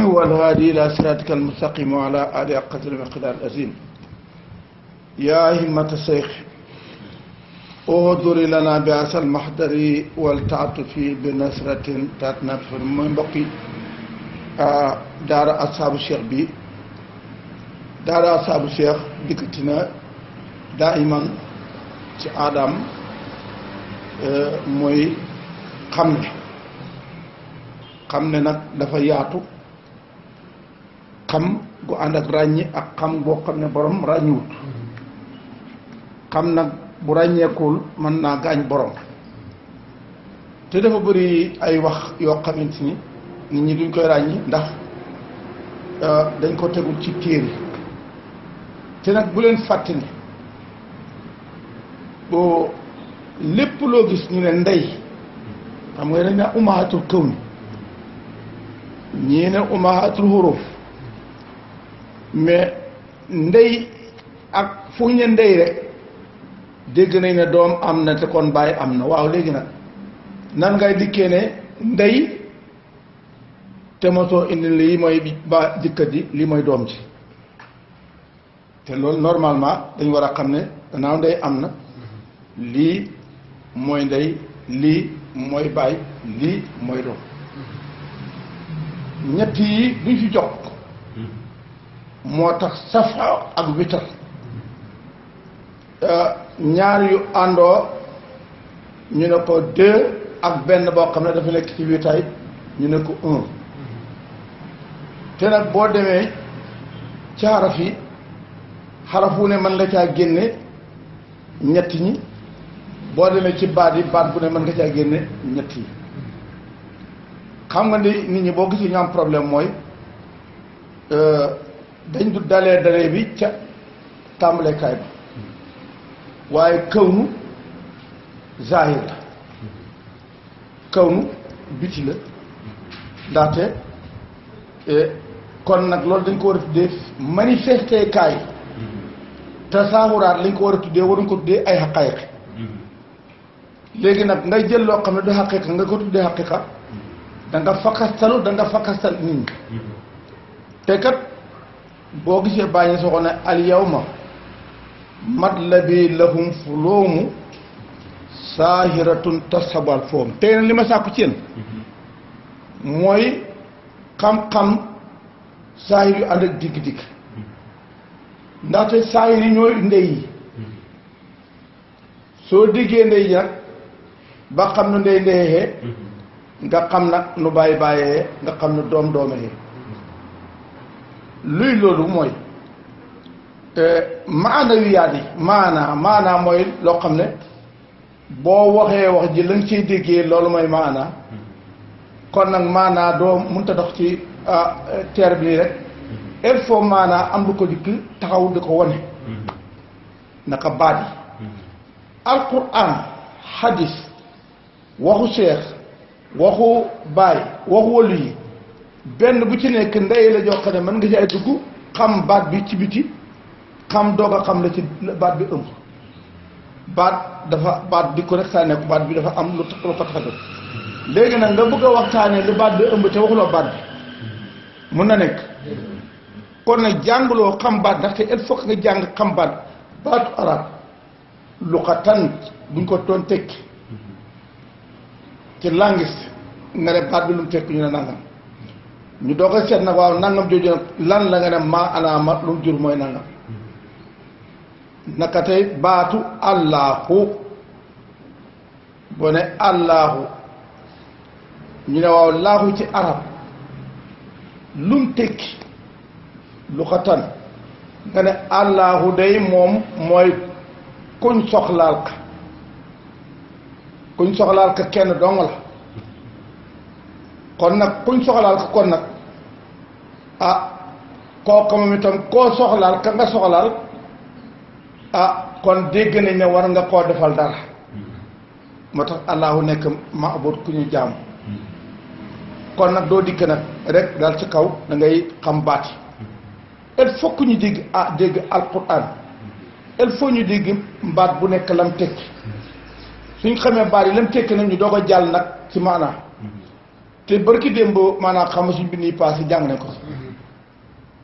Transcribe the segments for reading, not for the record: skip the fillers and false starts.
والهادي إلى صراطك المستقيم وعلى آله قدر المقدار العظيم يا همة الشيخ اهدر لنا بأس المحضر والتعطف بنصرة تتنفر من بقي دار أصحاب الشيخ بي دار أصحاب الشيخ ديكتنا دائما ci Adam mooy xam ne nag dafa yaatu xam gu ànd ak ràññi ak xam boo xam ne borom ràññiwut xam nag bu ràññeekul mën naa gaañ borom te dafa bëri ay wax yoo xamante ni nit ñi duñ koy ràññi ndax dañ ko tegul ci téere te nag bu leen fàtte ne boo lépp loo gis ñu ne ndey xam nga dañ ne umahatul kawni ñii ne umahatul huruf mais ndey ak fu ñu ne ndey rek dégg nañ ne doom am na te kon bàyyi am na waaw léegi nag nan ngay dikkee ne ndey te mosoo indi lii mooy ba jëkkat ji lii mooy doom ji te loolu normalement dañ war a xam ne gannaaw ndey am na lii mooy ndey lii mooy baay lii mooy doom ñett yi duñ fi jox moo tax safa ak witar ñaar yu àndoo ñu ne ko 2 ak benn boo xam ne dafa nekk ci witaay ñu ne ko 1 te nag boo demee ci xaraf yi xaraf wu ne mën nga caa génne ñett ñi boo demee ci baat yi baat bu ne mën nga caa génne ñett yi xam nga ni nit ñi boo gisee ñu am problème mooy dañ du dalee bi ca tàmbalekaay ba waaye kawnu zahir la kawnu biti la ndaxte kon nag loolu dañ ko war a tuddee manifesté kaay tasaawuraat lañ ko war a tuddee waruñ ko tuddee ay xaqaayiq léegi nag ngay jël loo xam ne du xaqiqa nga ko tuddee xaqiqa da nga fakkastalu da nga fakkastal nit ñi te kat boo gisee bàyyi soxo ne al yawma matlabi lahum fuloomu saahiratun tasabal foom tey nag li ma sàkku ci yéen mooy xam-xam saahir yu ànd ak digg-digg ndaxte saahir yi ñooy ndey yi soo diggee ndey ji nag ba xam nu ndey ndeyee nga xam nag nu bàyyi bàyyee nga xam ne doom doomee luy loolu mooy maana yu yaat yi maanaa mooy loo xam ne boo waxee wax ji la nga ciy déggee loolu mooy maanaa kon nag maanaa doo mënta dox ci teer bi nii rek il faut maanaa am lu ko dikk taxaw di ko wane naka baat yi alquran hadis waxu seex waxu baay waxu wàllu yi benn bu ci nekk ndey la joo xam ne mën nga ci ay dugg xam baat bi ci biti xam doog a xam la ci baat bi ëmb baat di ko rek saa nekk baat bi dafa am lu ko tax a jóg léegi nag nga bëgg a waxtaanee lu baat bi ëmb te waxuloo baat bi mun na nekk kon nag jànguloo xam baat ndaxte il faut que nga jàng xam baatu arab luqatan buñ ko doon tekki ci langis nga ne baat bi lu mu tekki ñu ne nangam ñu doog a seet nag waaw nangam jooju nag lan la nga ne maa anaama lu mu jur mooy nangam naka tey baatu allahu boo ne allahu ñu ne waaw laahu ci arab lu mu tekki luqatan nga ne allahu day moom mooy kuñ soxlaal ka kenn dong la kon nag kuñ soxlaal ka kon nag kooku moom itam koo soxlaal ka nga soxlaal kon dégg nañ ne war nga koo defal dara moo tax allahu nekk maabud ku ñu jaam kon nag doo dikk nag rek dal ci kaw da ngay xam baat il faut que ñu dégg alquran il faut ñu dégg baat bu nekk lam tekki suñ xamee baat yi lam tekki nag ñu doog a jàll nag ci maanaa te barki démb maanaam xam nga suñ bi nii passé jàng ne ko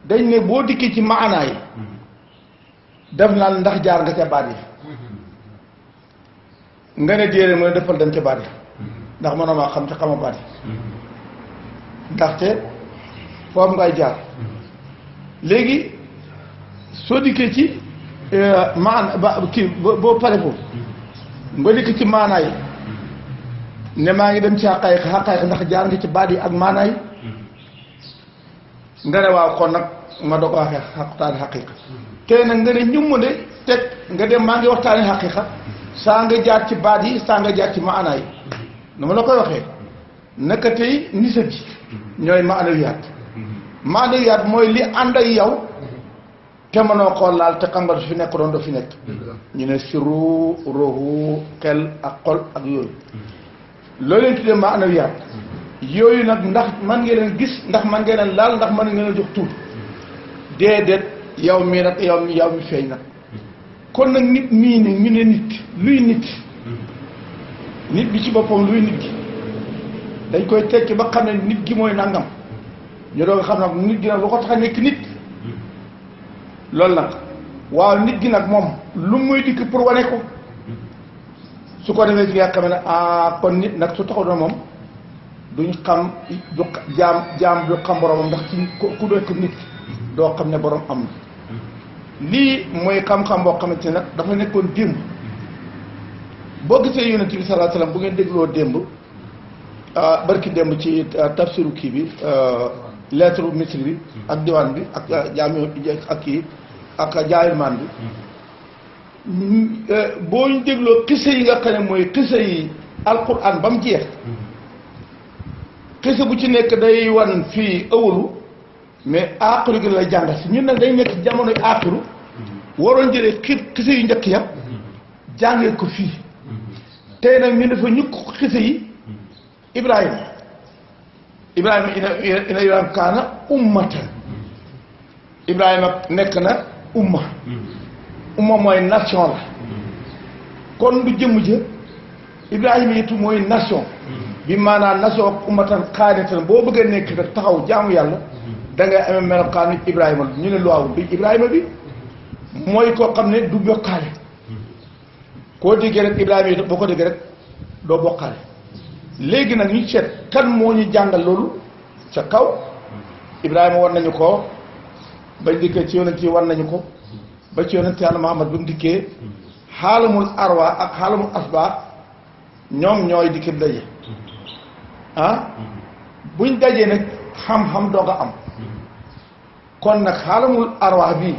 dañ ne boo dikkee ci maanaa yi def naan ndax jaar nga ca baat yi nga ne déedéet mu ne defal dem ca baat yi ndax mënoo maa xam te xama baat yi ndaxte foofu ngay jaar léegi soo dikkee ci boo pare foofu nga dikk ci maanaa yi ne maa ngi dem ci xaqaayiq ndax jaar nga ci baat yi ak maanaa yi nga ne waaw kon nag ma doo ko waxee waxtaane xaqiiqa te nag nga ne ñum de teg nga dem maa ngi waxtaane xaqiiqa saa nga jaar ci baat yi saa nga jaar ci maanaa yi nu ma la koy waxee naka tey nisa bi ñooy maanawiyaat mooy li ànd ak yow te mënoo koo laal te xam nga du fi nekk doon du fi nekk ñu ne siru ruuxu xel ak xol ak yooyu loolu leen tuddee maanawiyaat yooyu nag ndax man ngeen leen gis ndax man ngeen leen laal ndax man ngeen leen jox tuut déedéet yow mii nag yow mi feeñ nag kon nag nit mii ni ñu ne nit luy nit bi ci boppam luy nit gi dañ koy tekki ba xam ne nit gi mooy nangam ñu doog a xam nag nit gi nag lu ko tax a nekk nit loolu nag waaw nit gi nag moom lu muy dikk pour wane ko su ko defee ci nga xam ne kon nit nag su taxaw na moom duñ xam du jaam du xam boromam ndax ci ku nekk nit doo xam ne borom am na lii mooy xam-xam boo xamante ne nag dafa nekkoon démb boo gisee yonent bi sallallahu alayhi wasallam bu ngeen dégloo démb barki démb ci tafsiru kii bi lettre misri bi ak diwaan bi ak jaami ak kii ak jaayilmaan bi boo ñu dégloo xisa yi nga xam ne mooy xisa yi alquran ba mu jeex xisa bu ci nekk day wan fii ëwalu mais aaxiru gi lay jàngal si ñun nag day nekk jamonoy aaxiru waroon jëlee xisa yu njëkk ya jàngee ko fii tey nag ñu dafa ñukk xisa yi Ibrahima ina kaana ummatan Ibrahima nekk na umma mooy nation la kon du jëmm jë Ibrahima itu mooy nation bi maanaam nation ak ummatan xaanatan boo bëggee nekk rek taxaw jaamu yàlla da ngay amee melokaanu Ibrahima ñu ne luwaaw bi Ibrahima bi mooy koo xam ne du bokkaale koo déggee rek Ibrahima it boo ko déggee rek doo bokkaale léegi nag ñu seet kan moo ñu jàngal loolu ca kaw Ibrahima war nañu ko bañ dikkee ci yonent yi war nañu ko ba ci yonent yàlla Muhammad bi mu dikkee xaalamul arwa ak xaalamul asba ñoom ñooy dikki daje buñ dajee nag xam-xam doog a am kon nag xaalamul arwa bii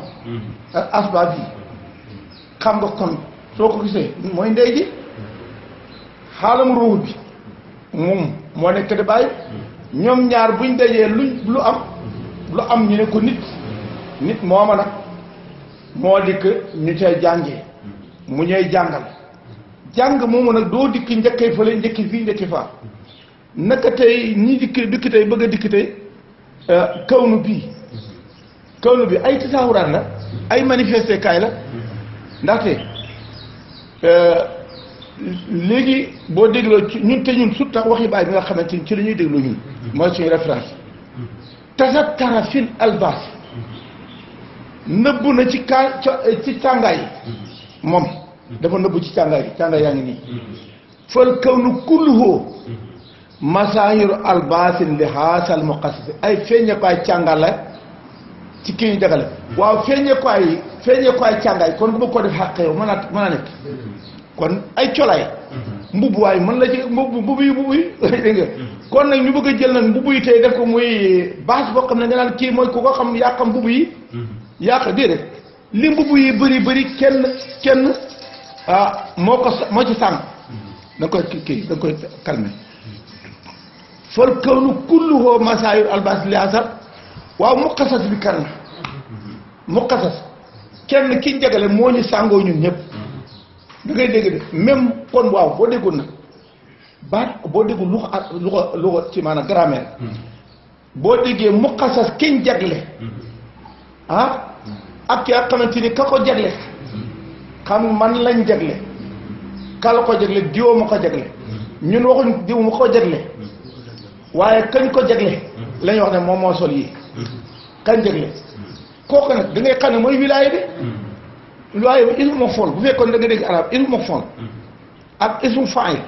ak asba bii xam nga kon soo ko gisee mooy ndey ji xaalamul ruux bi moom moo nekk di bàyyi ñoom ñaar buñ dajee lu am ñu ne ko nit mooma nag moo dikk ñu cay jàngee mu ñooy jàngal jàng moomu nag doo dikk njëkkee fële njëkki fii njëkki faa naka tey ñi dikk tey bëgg a dikk tey kawnu bi ay tasaawuraan la ay manifesté kaay la ndaxte léegi boo dégloo ci ñun te ñun surtout waxi baay bi nga xamante ni ci la ñuy dégloo ñun mooy suñu référence tasattara fil albas nëbbu na ci càngaay moom dafa nëbbu ci càngaay yaa ngi nii fal kawnu kulluhu masaahiru albasin li haasal muqassasi ay feeñekuwaay càngaay la ci kii ñu jagale waaw feeñekuwaay càngaay kon bu ko def xàq yow mën a nekk kon ay colaay mbubuwaay mën la ci mbubu yi dégg nga kon nag ñu bëgg a jël nag mbubu yi tey def ko muy base boo xam ne nga naan kii mooy ku ko xam yaa xam mbubu yi yaa déedéet li mbubu yi bëri kenn moo ci sànq da nga koy kii da nga koy calmer fal kawnu kulluhu masaayir albas li asar waaw muqassas bi kan la muqassas kenn ki jagale moo ñu sàngoo ñun ñëpp da ngay dégg de même kon waaw boo déggoon nag boo déggul lu ko ci maanaam grammaire boo déggee muqassas kiñ jagle ak ki nga xamante ni ka ko jagle xam man lañ jagle ka la ko jagle diwoo ma ko jagle ñun waxuñ diw ma ko jagle waaye kañ ko jagle la ñuy wax ne moom moo sol yi kañ jagle kooku nag da ngay xam ne mooy wilaaya bi waaye ismu maf'ul bu fekkoon da nga dégg arab ismu maf'ul ak ismu fa'il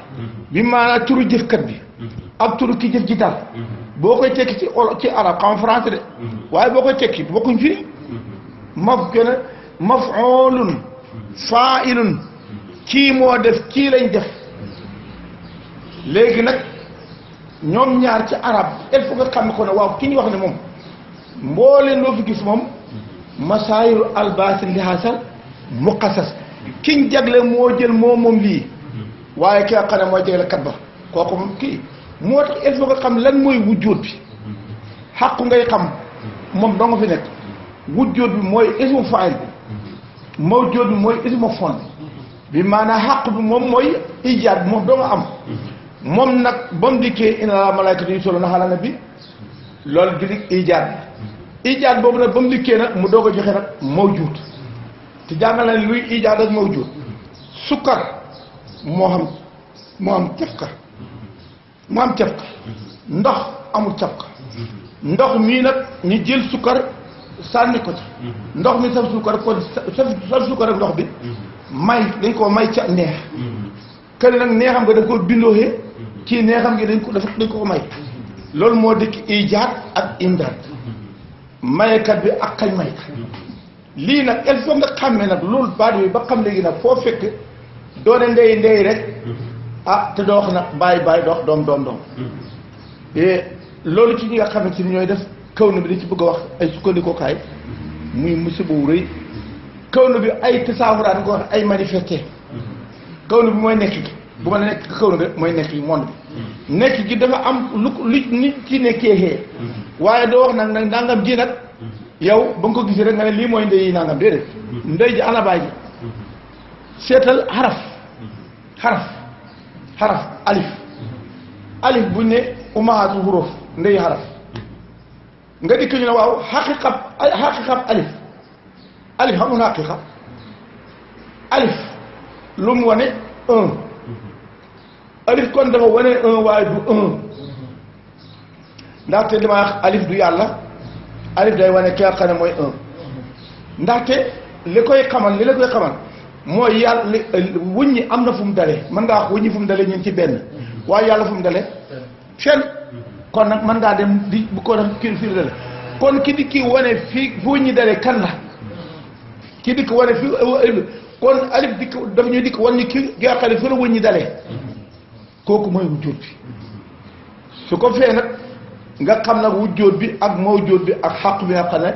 bi maanaam turu jëfkat bi ak turu ki jëf ji dal boo koy tekki ci arab xam français de waaye boo koy tekki bokkuñ firi maf'ulun fa'ilun kii moo def kii lañ def léegi nag ñoom ñaar ci arab il faut nga xam ko ne waaw ki ñu wax ne moom mbooleen loo fi gis moom masaayiru albaasin li hasal muqassas kiñ jagle moo jël moom lii waaye ki nga xam ne mooy jagle kat ba kooku moom kii moo tax il faut nga xam lan mooy wujjóot bi xàqu ngay xam moom doo nga fi nekk wujjóot bi mooy ismu faa'il bi mawjóot bi mooy ismu maf'uul bi maanaam xàq bi moom mooy ijaad bi moom doo nga am moom nag ba mu dikkee inna Allaaha wa malaa'ikatahu yusalluuna alan nabi loolu di ijaad bi ijaad boobu nag ba mu dikkee nag mu doog a joxe nag mawjuud te jàngal na luy ijaad ak mawjuud sukkar moo am cafka ndox amul cafka ndox mii nag ñu jël sukkar sànni ko ci ndox mi saf sukkar kon saf sukkar ak ndox bi may dañ koo may ca neex kële nag neexam nga daf ko bindooxee kii neexam gi dañ ko may loolu moo dëkk ijaad ak imdaad mayekat bi ak kañ maykat lii nag il faut nga xàmmee nag loolu baat bi ba xam léegi nag foo fekk doone ndey rek te doo wax nag bàyyi dox doom loolu ci ñi nga xamante ni ñooy def kaw na bi dañ ci bëgg a wax ay sukkandikookaay muy musiba wu rëy kaw na bi ay tasaafuraan nga wax ay manifesté kaw na bi mooy nekk gi bu ma la nekk kaw na bi mooy nekk gi monde bi nekk gi dafa am lu nit ci nekkee xee waaye doo wax nag nangam ji nag yow ba nga ko gisee rek nga ne lii mooy ndey yi nangam déedéet ndey ji anabaay ji seetal xaraf alif buñ ne umahaatu huruf ndey xaraf nga dikk ñu ne waaw xaqiqab alif xamul xaqiqa alif lu mu wane alif kon dafa wane waaye du ndaxte li ma wax alif du yàlla alif day wane ki nga xam ne mooy ndaxte li koy xamal mooy yàlla wuñ ñi am na fu mu dalee mën ngaa wax wuñ ñi fu mu dalee ñun ci benn waaye yàlla fu mu dalee fenn kon nag mën ngaa dem di bu ko def kii fii dale kon ki di kii wane fii fu wuñ ñi dalee kan la ki dikk wane fii kon alif dikk dafa ñuy dikk wan ñu ki nga xam ne fi la wuñ ñi dalee kooku mooy wujjóot bi su ko fee nag nga xam nag wujjóot bi ak mawjóot bi ak xàq bi nga xam ne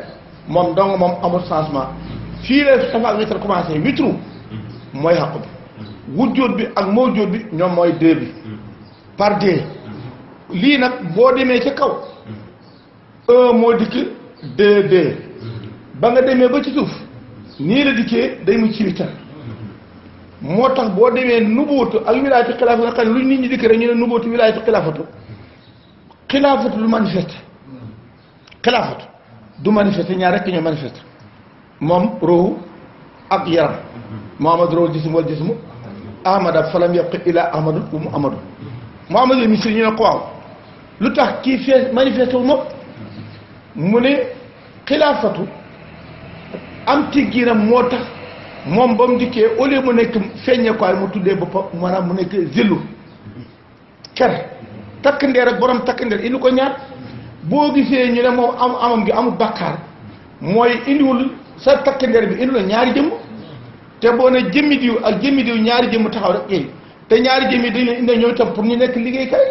moom dong moom amul changement fii la safa ak witr commencé witru mooy xàq bi wujjóot bi ak mawjóot bi ñoom mooy deux bi par deux lii nag boo demee ca kaw moo dikk deux ba nga demee ba ci suuf nii la dikkee day mu ci witr moo tax boo demee nubuutu ak wilaayatu xilaafatu nga xam ne lu nit ñi dikk rek ñu ne nubuutu wilaayatu xilaafatu lu manifeste xilaafatu du manifeste ñaar rekk ñoo manifeste moom ruuhu ak yaram muhammad ruuhu jism wal jismu ahmada falam yabqa ila ahmadu wa muhammadu muhammad yi misri ñu ne ko waaw lu tax kii fee manifeste wu moom mu ne xilaafatu am tiggiinam moo tax moom ba mu dikkee au lieu mu nekk feeñeekuwaay mu tuddee boppam maanaam mu nekk zillu ker takk ndeer ak borom takk ndeer indi ko ñaar boo gisee ñu ne moom amam gi amul bàkkaar mooy indiwul sa takk ndeer bi indi la ñaari jëmm te boo ne jëmmi diw ak jëmmi diw ñaari jëmm taxaw rek yéen te ñaari jëmm yi dañ leen indi ñooy tam pour ñu nekk liggéey kay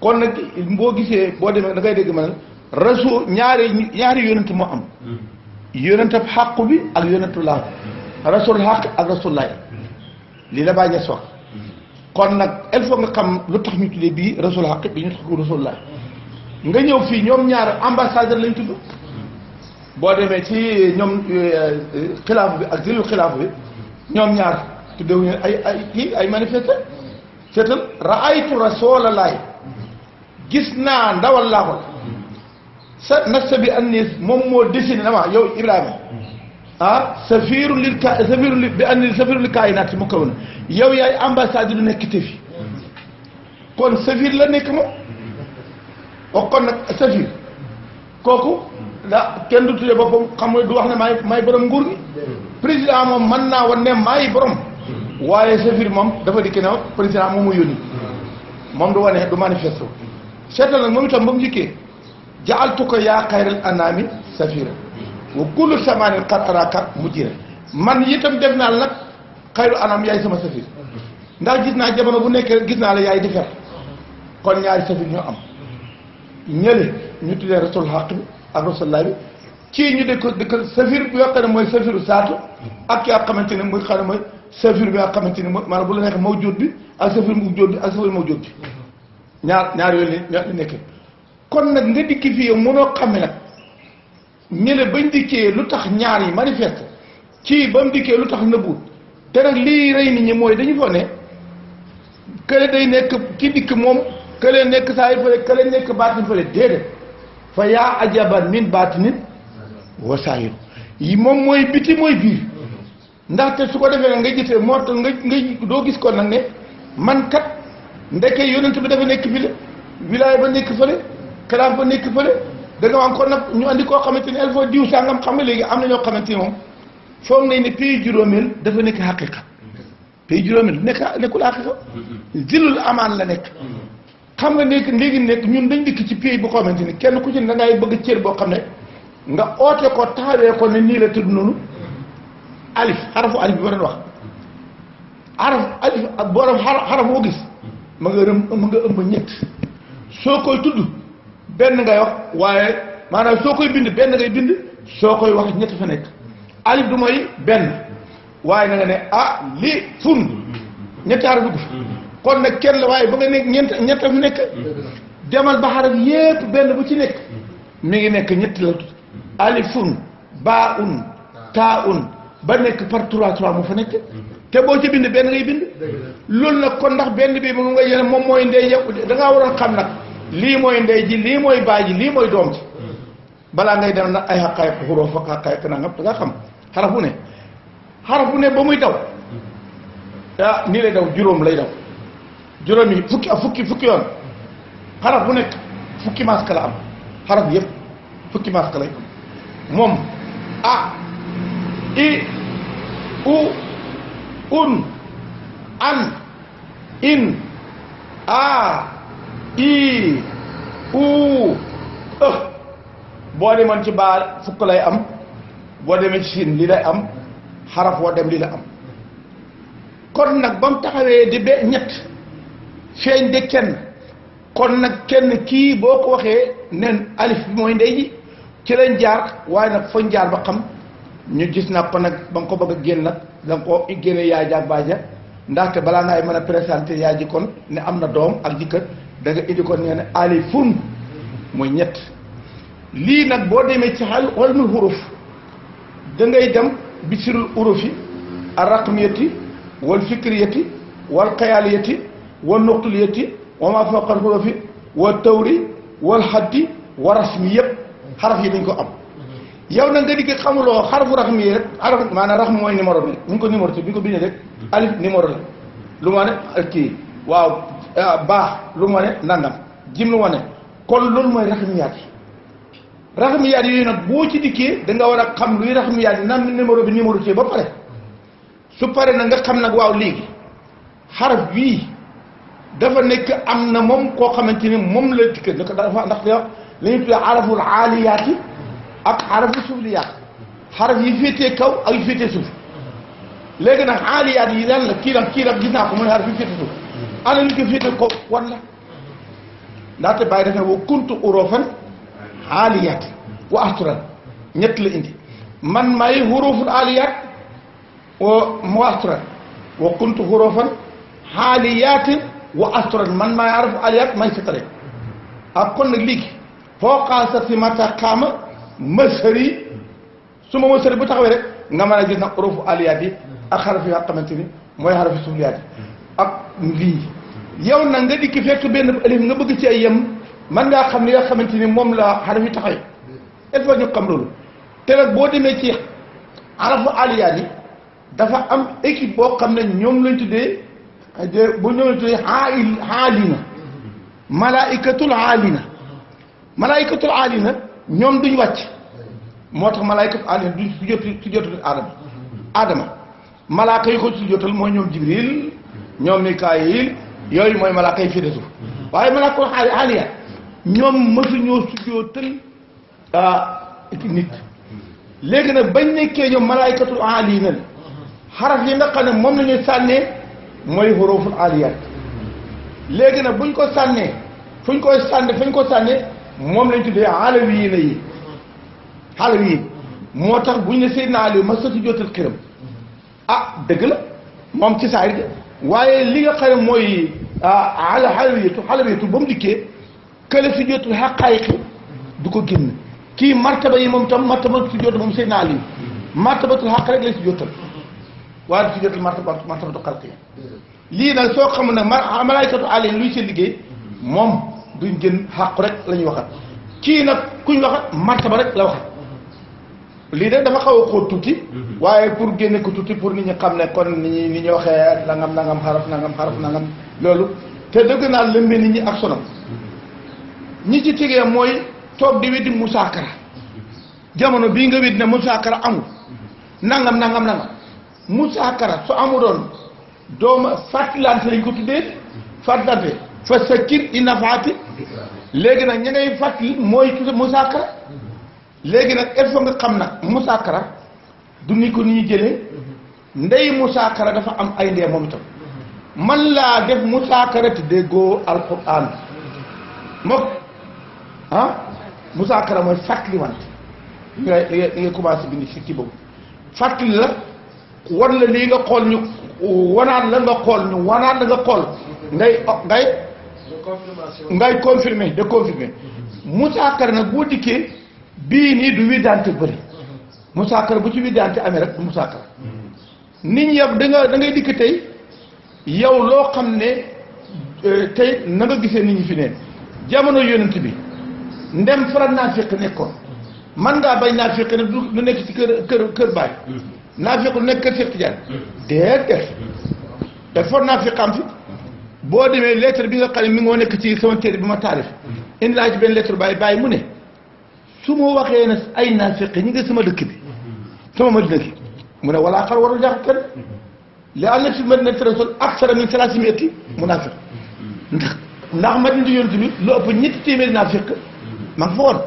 kon nag boo gisee boo demee da ngay dégg ma ne rasul ñaari yonent moo am yonentab xàqu bi ak yonentu laa rasul xaq ak rasul laay lii la bàyyi wax kon nag il faut nga xam lu tax ñu tuddee bii rasul xaq bi ñu tax ko rasul laay nga ñëw fii ñoom ñaar ambassadeur lañ tudd boo demee ci ñoom xilaafu bi ak zilul xilaafu bi ñoom ñaar tuddewuñu ay manifesté seetal raaytu rasulallaahi gis naa ndawal laa ko sa nasa bi annis moom moo dessiné na ma yow Ibrahima safiru lil ka safiru li bi anni safiru li kaayinaat mu kaw na yow yaay ambassade du nekk te fi kon safir la nekk moom wax kon nag safir kooku da kenn du tuddee boppam xam nga du wax ne maay borom nguur gi président moom mën naa wan ne maay borom waaye safir moom dafa dikki ne président moom mu yónni moom du wane du manifeste seetal nag moom itam ba mu njëkkee jaaltu ko yaa xayral anaami safira wa kullu samanin qad araka mujjira man itam def naa la nag xayru anam yaay sama safir ndax gis naa jamono bu nekkee gis naa la yaay di fer kon ñaari safir ñoo am ñële ñu tuddee rasul xaq bi ak rasulullah bi ci ñu dëkk safir bi nga xam ne mooy safiru saatu ak yaa xamante ne mooy xam ne mooy safir bi nga xamante ne mooy maanaam bu la neexee mawjud bi ak safir mawjud bi ak safir mawjud bi ñaar yooyu la nekkee kon nag nga dikki fii yow mënoo xame nag ñële bañ dikkee lu tax ñaar yi manifeste ci ba mu dikkee lu tax nëbbuut te nag lii rey nit ñi mooy dañu foog ne kële day nekk ki dikk moom kële nekk saa yi fële kële nekk baatin fële déedéet fa yaa ajaban min baatinin wa saahir yi moom mooy biti mooy biir ndaxte su ko defee nag nga gisee moo tax nga doo gis ko nag ne man kat ndeke yonent bi dafa nekk fii wilaaya ba nekk fële xilaaf ba nekk fële da nga wax kon nag ñu andi koo xamante ni il faut diw sangam xam nga léegi am na ñoo xamante ni moom foog nañ ne pays juróomeel dafa nekk xaqiqa pays juróomeel nekkul xaqiqa zilul amaan la nekk xam nga nekk léegi nekk ñun dañ dikk ci pays bu xamante ni kenn ku ci ne da ngay bëgg cër boo xam ne nga oote ko taawee ko ne nii la tudd noonu alif xarafu alif bi ma doon wax alif borom xaraf boo gis ma nga ëmb ñett soo koy tudd benn ngay wax waaye maanaam soo koy bind benn ngay bind soo koy wax ñett fa nekk alif du mooy benn waaye na nga ne li fun ñetti xaraf dugg kon nag kenn la waaye ba nga nekk ñett fa nekk demal ba xaraf yépp benn bu ci nekk mi ngi nekk ñetti la tudd alifun baa un taa un ba nekk par 3 mu fa nekk te boo ci bind benn ngay bind loolu nag kon ndax benn bi mu nga yene moom mooy ndey yow da ngaa waroon xam nag lii mooy ndey ji lii mooy baay ji lii mooy doom ji balaa ngay dem nag ay xaqaayiq xuróof ak xaqaayiq nangam da nga xam xaraf bu ne ba muy daw nii lay daw juróom lay daw juróom yi fukki yoon xaraf bu nekk fukki masque la am xaraf yëpp fukki masque lay am moom i u un an in i u boo demoon ci baa fukk lay am boo demee ci siin lii lay am xaraf woo dem lii la am kon nag ba mu taxawee di be ñett feeñ de kenn kon nag kenn kii boo ko waxee nen alif bi mooy ndey ji ci lañ jaar waaye nag fañ jaar ba xam ñu gis na ko nag ba nga ko bëgg a génn nag da nga ko génne yaay ja ak baay ja ndaxte balaa ngay mën a présenté yaay ji kon ne am na doom ak jëkkër da nga indi ko nee na alifun mooy ñett lii nag boo demee ci xal ilmul huruf da ngay dem bisirul urufi ar raqmiyati wal fikriyati wal xayaaliyati wal nuqliyati wa ma fawqa al hurufi wa tawri wal haddi wa rasmi yëpp xaraf yi dañ ko am yow nag nga digg xamuloo xarafu raxm yi rek xaraf maanaam raxm mooy numéro bi ñu ngi ko numéro bi ñu ko bindee rek alif numéro la lu ma ne kii waaw baax lu ma ne nangam jim lu ma ne kon loolu mooy raxmiyaat yi raxmiyaat yooyu nag boo ci dikkee da nga war a xam luy raxmiyaat yi nan numéro bi numéro ci ba pare su pare nag nga xam nag waaw léegi xaraf bii dafa nekk am na moom koo xamante ni moom la dikkee dafa ndax li ñuy tuddee araful aaliyaat yi ak xarafu suufliyaat xaraf yi féetee kaw ak yi féetee suuf léegi nag aaliyaat yi lan la kii nag gis naa ko mooy xaraf yi féetee suuf ana li ko féetee kaw wan la ndaxte bàyyi def na wa kuntu urufan aaliyaat wa asturan ñett la indi man may huruful aaliyaat wa asturan wa kuntu hurufan aaliyaat wa asturan man may xarafu aaliyaat may sitare ak kon nag léegi foo xaasa si mata xaama masari su ma masari bu taxawee rek nga mën a gis nag urufu aliyaat yi ak xaraf yi nga xamante ni mooy xarafi suuliyaat yi ak lii yow nag nga dikki fekk benn alif nga bëgg ci ay yem man ngaa xam ni nga xamante ni moom la xaraf yi taxawee il faut ñu xam loolu te nag boo demee ci xarafu aliyaat yi dafa am équipe boo xam ne ñoom lañ tuddee bu ñoom lañ tuddee xaalina malaikatul aalina malaaykatul aalina ñoom duñ wàcc moo tax malaaykatul aalina duñ sujjóotal aadama malaaka yi ko sujjóotal mooy ñoom jibril ñoom mikaayil yooyu mooy malaaka yi féete suuf waaye malaakatul aaliya ñoom mësuñoo sujjóotal nit léegi nag bañ nekkee ñoom malaaykatul aalina xaraf yi nga xam ne moom la ñuy sànnee mooy xuruful aaliyaat léegi nag buñ ko sànnee fuñ koy sànne fañ ko sànnee moom lañ tuddee alawiyiina yi alawiyiin moo tax buñ ne Seydina Ali ma sa sujjóotal xiram dëgg la moom ci saayir de waaye li nga xam ne mooy xalawiyatu ba mu dikkee kële sujjóotul xaqaayiqi du ko génn kii martaba yi moom tam martaba sujjóotal moom Seydina Ali martabatul xaq rek lay sujjóotal waaye du sujjóotal martabatu xalqi lii nag soo xamul nag malaykatu Ali luy seen liggéey moom duñ gën xàqu rek la ñuy waxat kii nag kuñ waxat martaba rek la waxat lii de dafa xaw a xóot tuuti waaye pour génne ko tuuti pour nit ñi xam ne kon ni ñu waxee nangam xaraf nangam loolu te dëgg naa lëmbee nit ñi ak sonam ñi ci tegee mooy toog di weddi musaakara jamono bii nga weddi ne musaakara amul nangam musaakara su amu doon dooma fàttalante lañ ko tuddee fàttalante fa sakkir inna faati léegi nag ña ngay fàttali mooy musaakara léegi nag il faut nga xam nag musaakara du ni ko ni ñu jëlee ndey musaakara dafa am ay ndee moom itam man laa def musaakara te déggoo alquran moom musaakara mooy fàttali wante li ngay commencé bindi si kii boobu fàttali la wan la lii nga xool ñu wanaat la nga xool ñu wanaat la nga xool ngay confirmer de confirmer musaakara nag boo dikkee bii nii du widdante bëri musaakara bu ci widdante amee rek du musaakara nit ñi yëpp da ngay dikk tey yow loo xam ne tey na nga gisee nit ñi fi neen jamono yonent bi ndem fara naafiq nekkoon man ngaa bañ naafiq ne du nekk ci kër baay naafiq lu nekk kër Cheikh Tidiane déedéet te for naafiq am fi boo demee lettre bi nga xam ne mi ngoo nekk ci sama téere bi ma taarif indi laa ci benn lettre bàyyi mu ne su ma waxee ne ay naafiq ñi nga sama dëkk bi sama madina gi mu ne walaa xar warul jaaxal kenn li am na fi madinati rasul aksara min salaasimiati munaafiq ndax madina yonent bi lu ëpp ñetti téeméeri naafiq ma nga fa woon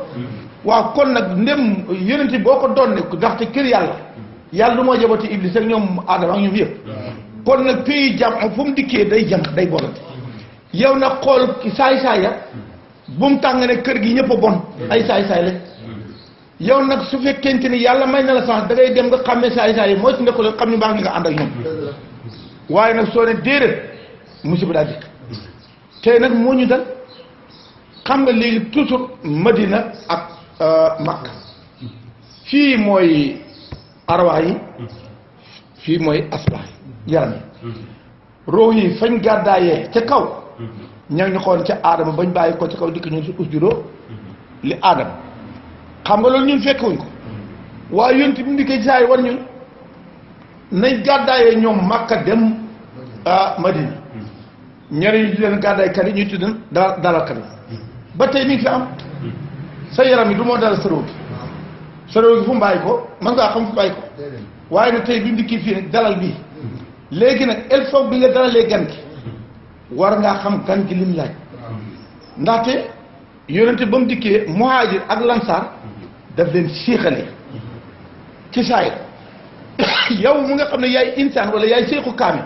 waaw kon nag ndem yonent bi boo ko doon ne ndaxte kër yàlla du moo jabati iblis ak ñoom aadama ak ñoom yëpp kon nag pays jam fu mu dikkee day jam day bolante yow nag xool saay-saay ya bu mu tàng ne kër gi ñëpp a bon ay saay-saay lañ yow nag su fekkente ni yàlla may na la chance da ngay dem nga xàmmee saay-saay yi moo ci nekk la xam ni baax nga ànd ak ñoom waaye nag soo ne déedéet musiba daa dikk tey nag moo ñu dal xam nga léegi toujours Madina ak Makka fii mooy arwaa yi fii mooy asbaax yi yaram yi roo yi fañ gàddaayee ca kaw ña ñu xoon ca aadama bañ bàyyi ko ca kaw dikk ñun si usjudoo li aadama xam nga loolu ñun fekkewuñ ko waaye yonent bi ndikkee saay war ñun nañ gàddaayee ñoom Makka dem Madina ñeneen ñu di leen gàddaay kat yi ñuy tudd dalal kat yi ba tey mi ngi fi am sa yaram yi du moo dalal sa róo gi fu mu bàyyi ko man ngaa xam fu bàyyi ko waaye nag tey bi mu dikkee fii nag dalal bii léegi nag il faut bi nga dalalee gan gi war ngaa xam gan gi lim laaj ndaxte yonente ba mu dikkee muhaajir ak lansaar daf leen siixale ci saayir yow mu nga xam ne yaay insaan wala yaay seexu kaamil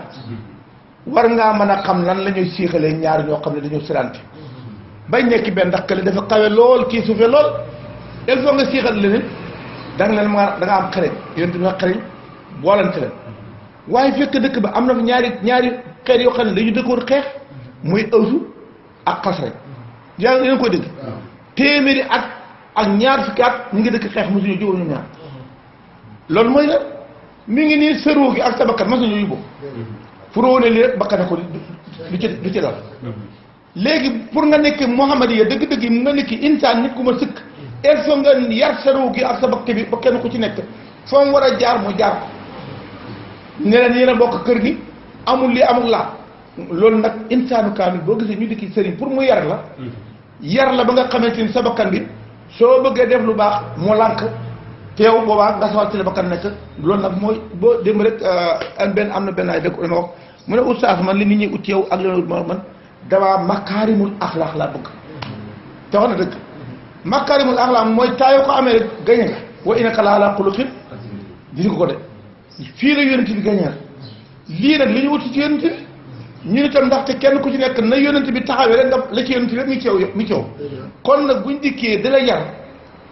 war ngaa mën a xam lan la ñuy siixalee ñaar ñoo xam ne dañoo sirante bañ nekk benn ndax kële dafa kawe lool kii suufe lool il faut nga siixal leneen da nga leen da nga am xareñ yonente bi nga xareñ boolante leen waaye fekk dëkk ba am na fa ñaari xeet yoo xam ne dañu dëkkoon xeex muy Awsu ak Xasraj yaa ngi koy dégg téeméeri at ak ñaar fukki at ñu ngi dëkk xeex mosuñu jóg ñoom ñaar loolu mooy la mi ngi nii sëroo gi ak sa bakkan mosuñu yóbbu fu róone li rek bakkane ko du ci dal léegi pour nga nekk Muhammad ya dëgg-dëgg yi nga nekk insaan nit ku ma sëkk il faut nga yar sëroo gi ak sa bakk bi ba kenn ku ci nekk foo mu war a jaar mu jaar ko ne leen yéen a bokk kër gi amul lii amul laa loolu nag insaanu kaamil boo gisee ñu dikki sëriñ pour mu yar la yar la ba nga xamante ni sa bakkan bi soo bëggee def lu baax mu lànk teew boobaa nga sawar ci la bakkan nekk loolu nag mooy boo dem rek am na benn ay dëkk dama wax mu ne oustaz man li nit ñi ut yow ak leen man damaa makaarimul axlaax laa bëgg te wax na dëgg makaarimul axlaax mooy taayoo ko amee rek gañe nga wa innaka la ala xuluqin di ko de fii la yonent bi gañe lii nag li ñu wuti ci yonent bi ñu itam ndaxte kenn ku ci nekk na yonent bi taxawee rek nga la ci yonent bi rek mi ci yow kon nag buñ dikkee di la yar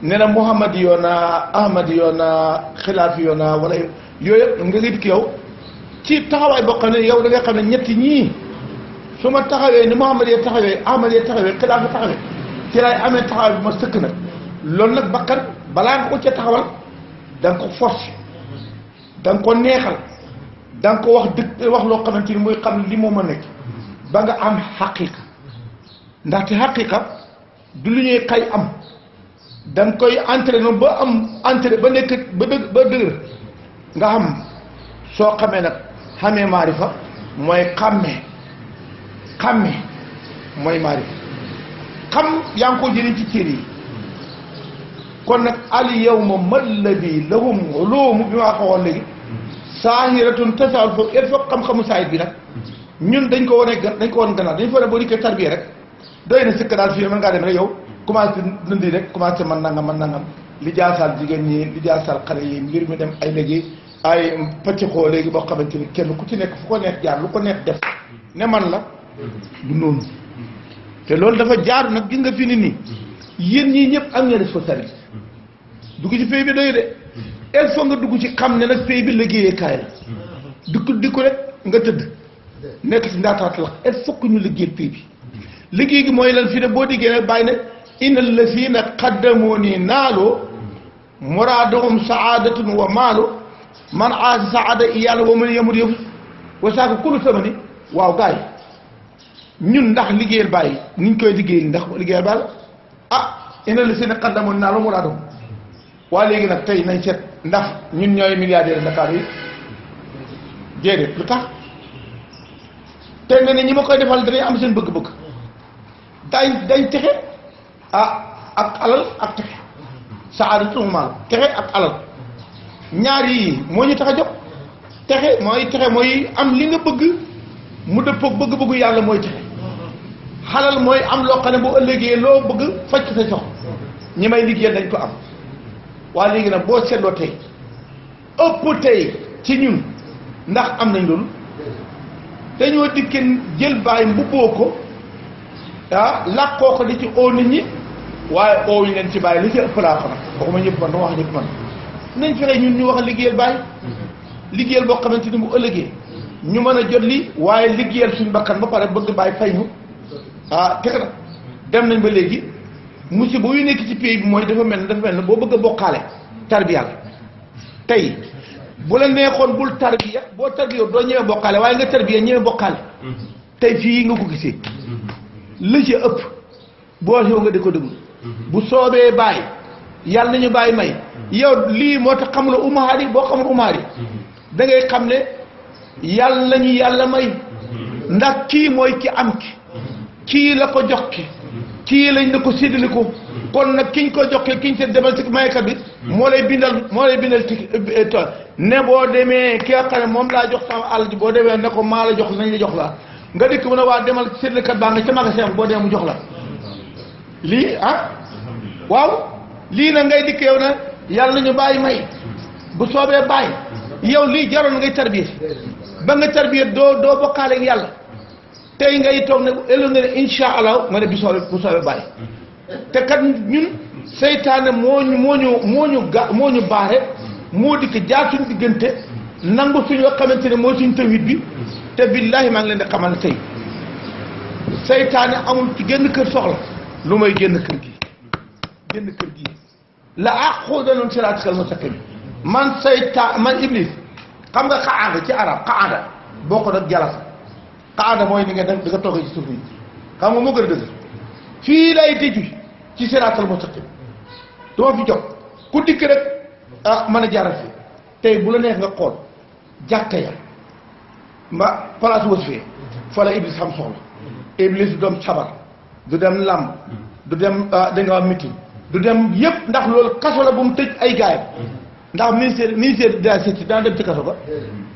ne la Muhammad yoona Ahmad yoona xilaafi yoona wala yooyu nga dikk yow ci taxawaay boo xam ne yow da nga xam ne ñetti ñii su ma taxawee ni Muhammad yee taxawee Ahmad yee taxawee xilaafi taxawee ci lay amee taxawaay bi ma sëkk nag loolu nag bakkan balaa nga ko ca taxawal da nga ko force da nga ko neexal da nga ko wax dëgg wax loo xamante ni muy xam li moo ma nekk ba nga am xaqiqa ndaxte xaqiqa du lu ñuy xay am da nga koy entraîné ba am entraîné ba nekk ba dëgër nga xam soo xamee nag xamee maarifa mooy xàmmee mooy maarifa xam yaa ngi ko jëriñ ci téere yi kon nag al yawma malladi lahum ulum bi maa ko waxoon léegi saahiratun tasaawul foofu il faut xam-xamu saahir bi nag ñun dañ ko wane dañ ko wan gannaaw dañu fa ne boo dikkee tarbiya rek doy na sëkk daal fii mën ngaa dem rek yow commencé nëndi rek commencé man nangam li jaasaal jigéen ñi li jaasaal xale yi mbir mi dem ay léegi ay pëccxoo léegi boo xamante ni kenn ku ci nekk fu ko neex jaar lu ko neex def ne man la du noonu te loolu dafa jaaru nag gis nga fi ni nii yéen ñii ñëpp am ngeen responsabilité dugg ci pays bi doyu de il faut nga dugg ci xam ne nag pays bi liggéeyee kaay la di ko rek nga tëdd nekk ci ndaataat la il faut que ñu liggéey pays bi liggéey gi mooy lan fi ne boo diggee ne bàyyi ne inna allazina qaddamoo nii naaloo muraadahum saadatun wa maalu man aasi saada yàlla wa man yamut yëfu wa saaka kulu sama ni waaw gars yi ñun ndax liggéeyal bàyyi niñ koy liggéeyal ndax liggéeyal bàyyi ah inna allazina qaddamoo nii naaloo muraadahum waa léegi nag tey nañ seet ndax ñun ñooy milliardaire Dakar yi déedéet lu tax tey nga ne ñi ma koy defal danañ am seen bëgg-bëgg dañ texe ak alal ak texe saadatu maal texe ak alal ñaar yi moo ñu tax a jóg texe mooy am li nga bëgg mu dëppoog bëgg-bëggu yàlla mooy texe xalal mooy am loo xam ne bu ëllëgee loo bëgg faj sa sox ñi may liggéey dañ ko am waa léegi nag boo seetloo tey ëpp tey ci ñun ndax am nañ loolu dañoo dikkee jël bàyyi mbubboo ko làkkoo ko di ci oo nit ñi waaye oo ñu leen ci bàyyi li ci ëpp laa ko nag waxuma ñëpp man dama wax ñëpp man nañ fexe ñun ñu wax liggéeyal bàyyi liggéeyal boo xamante ni bu ëllëgee ñu mën a jot li waaye liggéeyal suñu bakkan ba pare bëgg bàyyi fay ñu te nag dem nañ ba léegi musiba yu nekk ci pays bi mooy dafa mel ne boo bëgg a bokkaale tarbiyal tey bu la neexoon bul tarbiya boo tarbiya doo ñëwee bokkaale waaye nga tarbiya ñëwee bokkaale tey fii nga ko gisee li ci ëpp boo xew nga di ko déglu bu soobee bàyyi yàlla nañu bàyyi may yow lii moo tax xamula umaar yi boo xamul umaar yi da ngay xam ne yàlla nañu yàlla may ndax kii mooy ki am kii la ko jox kii lañ la ko séddale ko kon nag kiñ ko joxee kiñ seet demal ci maykat bi moo lay bindal ne boo demee ki nga xam ne moom laa jox sama àll ji boo demee ne ko maa la jox nañ la jox la nga dikk mu ne waa demal séddalekat baa nga ca magasin boo demee mu jox la lii waaw lii nag ngay dikk yow na yàlla nañu bàyyi may bu soobee bàyyi yow lii jaroon ngay tarbiya ba nga tarbiya doo bokkaale ak yàlla tey ngay toog ne ëllëg nga ne insha allah nga ne bu soobee bàyyi te kat ñun seytaane moo ñu baare moo dikk jaar suñu diggante nangu suñu nga xamante ne moo suñu tawit bi te billahi maa ngi leen di xamal ne tey seytaane amul ci génn kër soxla lu may génn kër gi la aqudanna siraatakal mustaqim man iblis xam nga xaada ci arab xaada boo ko nag jalasa xaada mooy ni nga def di nga toogee ci suuf yi xam nga moo gën a dëgg fii lay tëju ci siraatal mustaqim du ma fi jóg ku dikk rek mën a jaaral fi tey bu la neex nga xool jàkka ya place wasifa fa la iblis xam soxla iblis du dem sabar du dem làmb du dem da nga am meeting du dem yëpp ndax loolu kaso la bu mu tëj ay gaayam ndax ministère de la sécurité dana dem ci kaso ba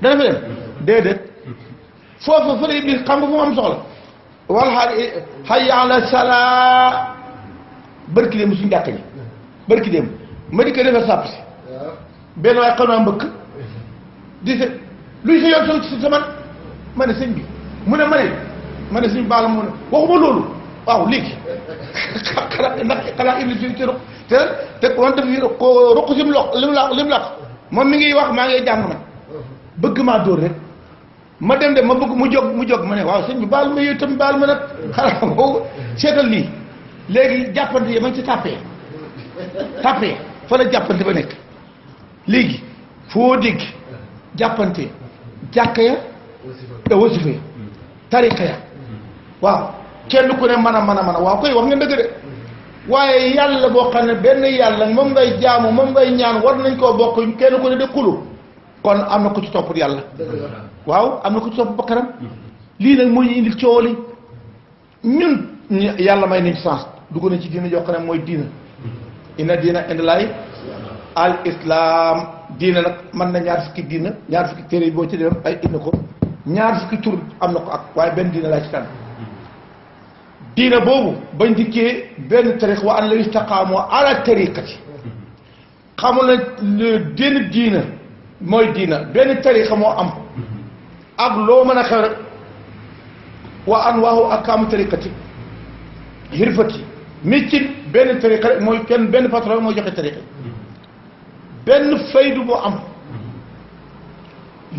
dana fa dem déedéet foofu fa la Iblis xam nga fu mu am soxla wal hayya ala salaa barki dem suñu jàkk ji barki dem ma di ko defee sàpp si benn waaye xam naa mbëkk di se luy sa yoon si sa man ma ne sëñ bi mu ne ma ne suñu baal mu ne waxuma loolu waaw léegi xanaa Iblis ci ruq te wante fi ruq si mu loq li mu laq moom mi ngi wax maa ngi jàng man bëgg maa dóor rek ma dem de ma bëgg mu jóg ma ne waaw sëñ bi baal ma yow itam baal ma nag xanaa boobu seetal lii léegi jàppante yi ma ci tàppee fa la jàppante ba nekk léegi foo dégg jàppante jàkka ya te wasifa ya tariqa ya waaw kenn ku ne mën a waaw koy wax nga dëgg de waaye yàlla boo xam ne benn yàlla moom ngay jaamu moom ngay ñaan war nañ koo bokk kenn ku ne de xulu kon am na ko ci topp yàlla waaw am na ko ci topp bakkaram lii nag moo ñu indil coow li ñun yàlla may nañ sens dugg na ci diina joo xam ne mooy diina inna diina indallaahi al islam diina nag mën na ñaar fukki diina ñaar fukki téere yi boo ci dem ay indi ko ñaar fukki tur am na ko ak waaye benn diina laa ci tànn diina boobu bañ dikkee benn tariq wa an la istaqaamu ala tariqati xamul na benn diina mooy diina benn tariqa moo am ak loo mën a xew rek wa an waahu akaamu tariqati hirfati méccin benn tariqa rek mooy kenn benn patron mooy joxe tariqa benn faydu moo am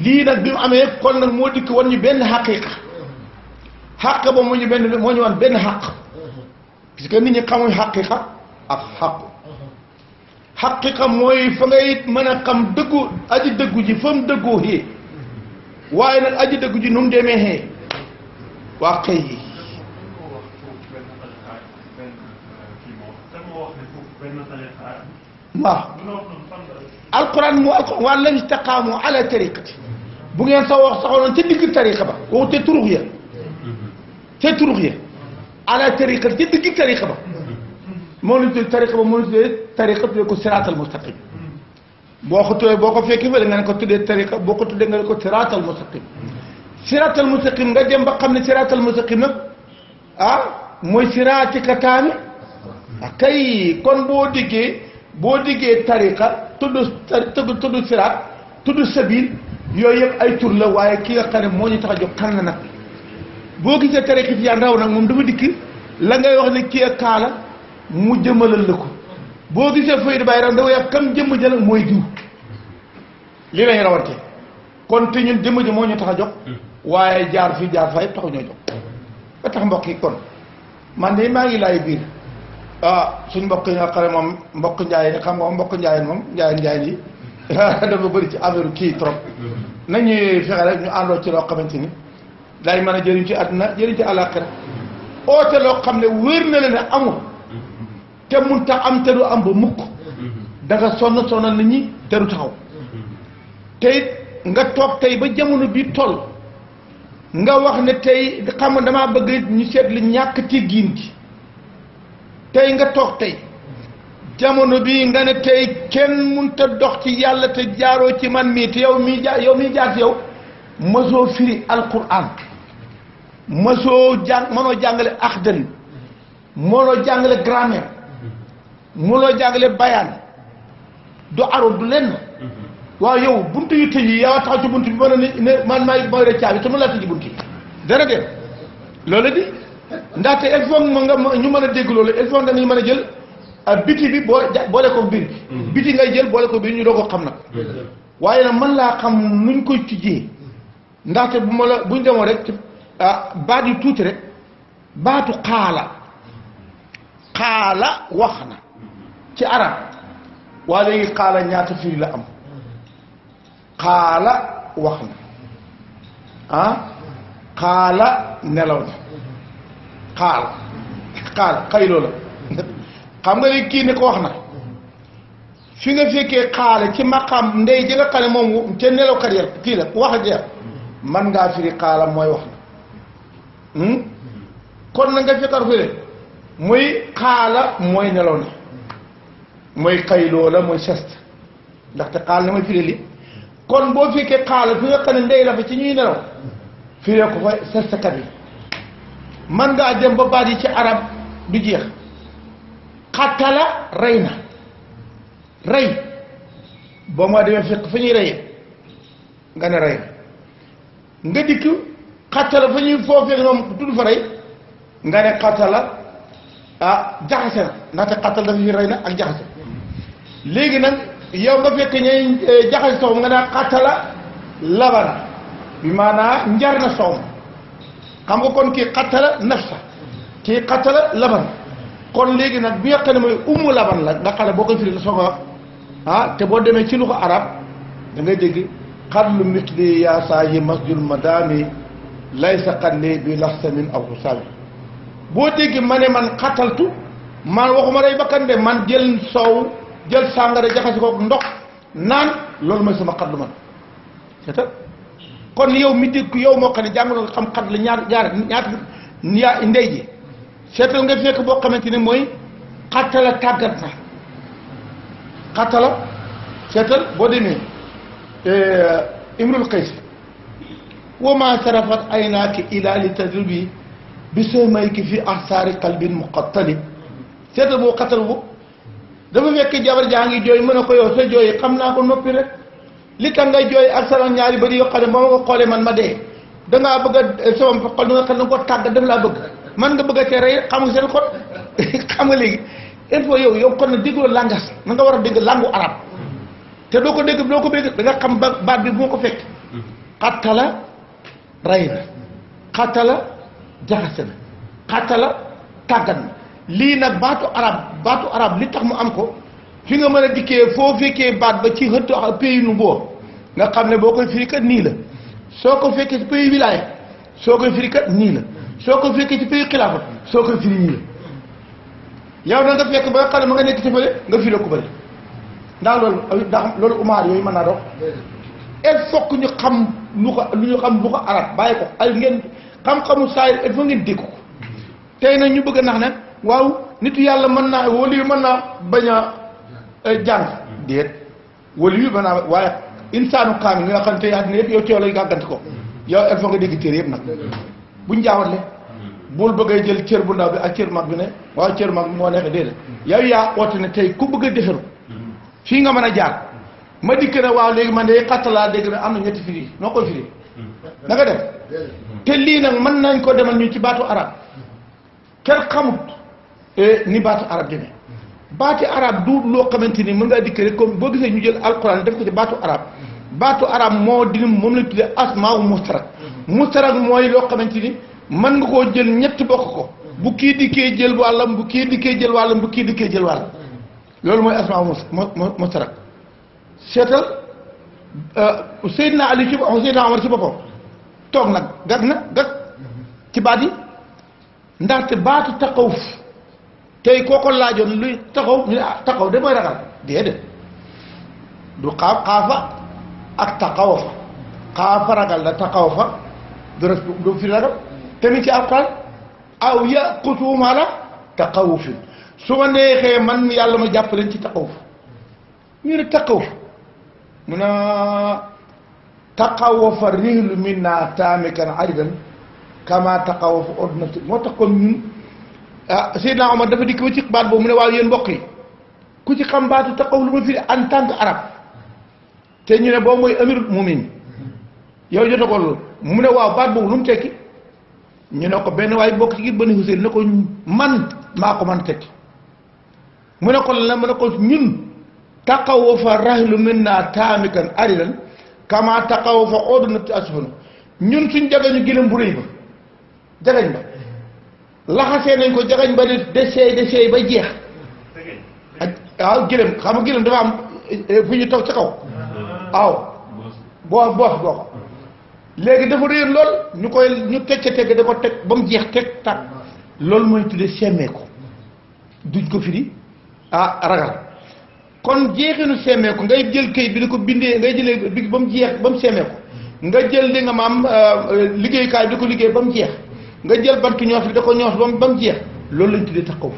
lii nag bi mu amee kon nag moo dikk wan ñu benn xaqiqa xàq ba moo ñu wan benn xàq parce que nit ñi xamuñ xaqiqa ak xaqiqa mooy fa ngay mën a xam dëggu aji dëggu ji fa mu dëggoo xee waaye nag aji dëggu ji nu mu demee xee waa kay yi waaw alquran moo alquran waa lam istaqaamu ala tariqati bu ngeen saxoon ca digg tariqa ba waxu te turux ya ala tariqati ca digg tariqa ba moo lañ tuddee tariqa ba moo lañ tuddee tariqa tuddee ko siraatal mustaqim boo ko fekki fële nga ne ko tuddee tariqa boo ko tuddee nga ne ko siraatal mustaqim nga dem ba xam ne siraatal mustaqim nag mooy siraatika taami kay kon boo diggee tariqa tudd siraat tudd sabil yooyu yëpp ay tur la waaye ki nga xam ne moo ñu tax a jóg kan la nag boo gisee tariqa ci yaa ndaw nag moom dafa dikk la ngay wax ne kii ak kaala mu jëmalal la ko boo gisee fayda bàyyi raw da way kam jëmm ja nag mooy diw lii lañ rawante kon te ñun jëmm ji moo ñu tax a jóg waaye jaar fii jaar fa yëpp taxu ñoo jóg ba tax mbokk yi kon man de maa ngi laay biir suñ mbokk yi nga xam ne moom mbokk njaayeen xam nga mbokk njaayeen moom njaayeen yi dafa bëri ci affaire kii trop nañuy fexe rek ñu àndoo ci loo xamante ni day mën a jëriñ ci àdduna jëriñ ci àllaaxira oote loo xam ne wér na la ne amul te mun tax am te du am ba mukk da nga sonal nit ñi te du taxaw te it nga toog tey ba jamono bi toll nga wax ne tey xam nga damaa bëgg ñu seet li ñàkk teggiin gi tey nga toog tey jamono bii nga ne tey kenn munta dox ci yàlla te jaaroo ci man mii te yow mii jaar ci yow mësoo firi alquran mënoo jàngale axdari mënoo jàngale grammaire mënoo jàngale bayaan du arab du lenn waaw yow buntu yu tëj yi yaa taxaw ci buntu bi mën a ne man maay mooy rek caabi te mën laa tëj buntu yi dara dem loolu di ndaxte il faut ñu mën a dégg loolu il faut dañuy mën a jël biti bi boole ko biir bi biti ngay jël boole ko biir ñu doo ko xam nag waaye nag mën laa xam nuñ koy tijjee ndaxte buñ demoon rek baat yu tuuti rek baatu xaala wax na ci arab waa léegi xaala ñaata firi la am xaala wax na xaala nelaw na xaala xayloo la xam nga ni kii ne ko wax na fi nga fekkee xaala ci maqaam ndey ji nga xam ne moom ca nelawkat ya kii la wax a jeex man ngaa firi xaala mooy wax na kon na nga fekkar fële muy xaala mooy nelaw na mooy xayloo la mooy sest ndaxte xaal na mooy firi li kon boo fekkee xaala fi nga xam ne ndey la fa ci ñuy nelaw firee ko fa sestkat yi man ngaa dem ba baat yi ci arab du jeex xattala rey na rey boo moo demee fekk fa ñuy reyee nga ne rey na nga dikk xattala fa ñuy foofee moom tudd fa rey nga ne xattala jaxase na ndaxte xattal dafa fi rey na ak jaxase léegi nag yow nga fekk ñay jaxase soxam nga ne xattala labana bi maanaa njar na soxam xam nga kon kii xattala nafsa kii xattala laban kon léegi nag bi nga xam ne mooy ummu laban la nga xam ne boo koy firi la soog a wax te boo demee ci lu ko arab da ngay dégg xatlu misli yaa saahi masjul madami laysa xanni bi lasta min aw xusaami boo dégg ma ne man xataltu man waxuma rey bakkan de man jël soow jël sàngara jaxase ko ndox naan loolu mooy sama xatlu man c'est kon yow mi dégg yow moo xam ne jàng nga xam xat la ñaata ndey ji seetal nga fekk boo xamante ne mooy xattala tàggat na xattala seetal boo demee imrul qays wa ma sarafat aynaaki ila li tadribi bi samayki fi ahsaari qalbin muqattali seetal boo xattal bu dafa fekk jabar jaa ngi jooy mën a ko yow sa jooy xam naa ko noppi rek li tax ngay jooy ak sa ñaari bëri yoo xam ne ba ma ko xoolee man ma dee dangaa bëgg a sama xol nga xam ne ko tàggat daf laa bëgg man nga bëgg a tere xam nga seen xol xam nga léegi il faut yow kon na déggoo langas na nga war a dégg langu arab te doo ko dégg da nga xam baat bi moo ko fekk xattala rey na xattala jaxase na xattala tàggat na lii nag baatu arab li tax mu am ko fi nga mën a dikkee foo fekkee baat ba ci xëtt pays nu boo nga xam ne boo koy firi kat nii la soo ko fekkee ci pays wilaaya soo koy firi kat nii la soo ko fekkee ci pays xilaafa soo koy firi nii la yow na nga fekk ba nga xam ne ma nga nekk ci fële nga firi ko bëri ndax loolu umaar yooyu mën naa dox il faut que ñu xam lu ñu xam lu ko arab bàyyi ko ay ngeen xam-xamu saayir il faut ngeen dégg ko tey nag ñu bëgg a nax ne waaw nitu yàlla mën naa wali yu mën naa bañ a jàng déet wali yu mën naa waaye insaanu kaamil nga xam te àddina yëpp yow coow lay gàggante ko yow il faut nga dégg téere yëpp nag buñ jaawatle bul bëggee jël cër bu ndaw bi ak cër mag bi ne waaw cër mag bi moo neexee déedéet yow yaa oote ne tey ku bëgg a defaru fii nga mën a jaar ma dikk ne waaw léegi man de xattalaa dégg na am na ñetti firi noo koy firi na nga def te lii nag mën nañ ko demal ñu ci baatu arab kenn xamut ni baatu arab demee baati arab du loo xamante ni mën ngaa dikk rek comme boo gisee ñu jël alquran def ko ci baatu arab moo di moom lañ tuddee asmaa mustarak mooy loo xamante ni mën nga koo jël ñett bokk ko bu kii dikkee jël wàllam bu kii dikkee jël wàllam bu kii dikkee jël wàllam loolu mooy asmaa mustarak seetal Seydina Ali ci boppam Seydina Omar ci boppam toog nag gag ci baat yi ndaxte baatu taqawuf tey koo ko laajoon luy taxaw ñu ne taxaw de mooy ragal déedéet du xaafa ak taqawafa xaafa ragal la taqawafa du fi ragal tamit ci alquran aw yaqutuhum ala taqawufin su ma neexee man yàlla ma jàpp leen ci taqawuf ñu ne taqawuf mu ne taqawafa rihlu minna taamikan aridan kama taqawafa ordinati moo tax kon ñun Seydina Omar dafa dikk ba ci baat boobu mu ne waaw yéen mbokk yi ku ci xam baatu taqawuf lu ma firi en tant que arabe te ñu ne boobu mooy amirul mumin yow jota ko loolu mu ne waaw baat boobu lu mu tekki ñu ne ko benn waaye bokk ci ngir Bani Hussein ne ko man maa ko man tekki mu ne ko la mu ne ko ñun taqawafa rahlu minna taamikan aridan kama taqawafa ordinati asfanu ñun suñ jagañu gëlëm bu rëy ba jagañ ba laxasee nañ ko jagañ ba de seey ba jeex waaw gëlëm xam nga gëlëm dafa am fu ñu toog ca kaw waaw boos boo ko léegi dafa réer lool ñu tegg da ko teg ba mu jeex teg tàkk loolu mooy tuddee semmee ko duñ ko firi ragal kon jeexinu semmee ko ngay jël kayit bi di ko bindee ngay jëlee bi ba mu jeex ba mu semmee ko nga jël li nga maam liggéeyukaay bi di ko liggéey ba mu jeex nga jël bantu ñoos bi da ko ñoos ba mu jeex loolu lañ tuddee tasawuf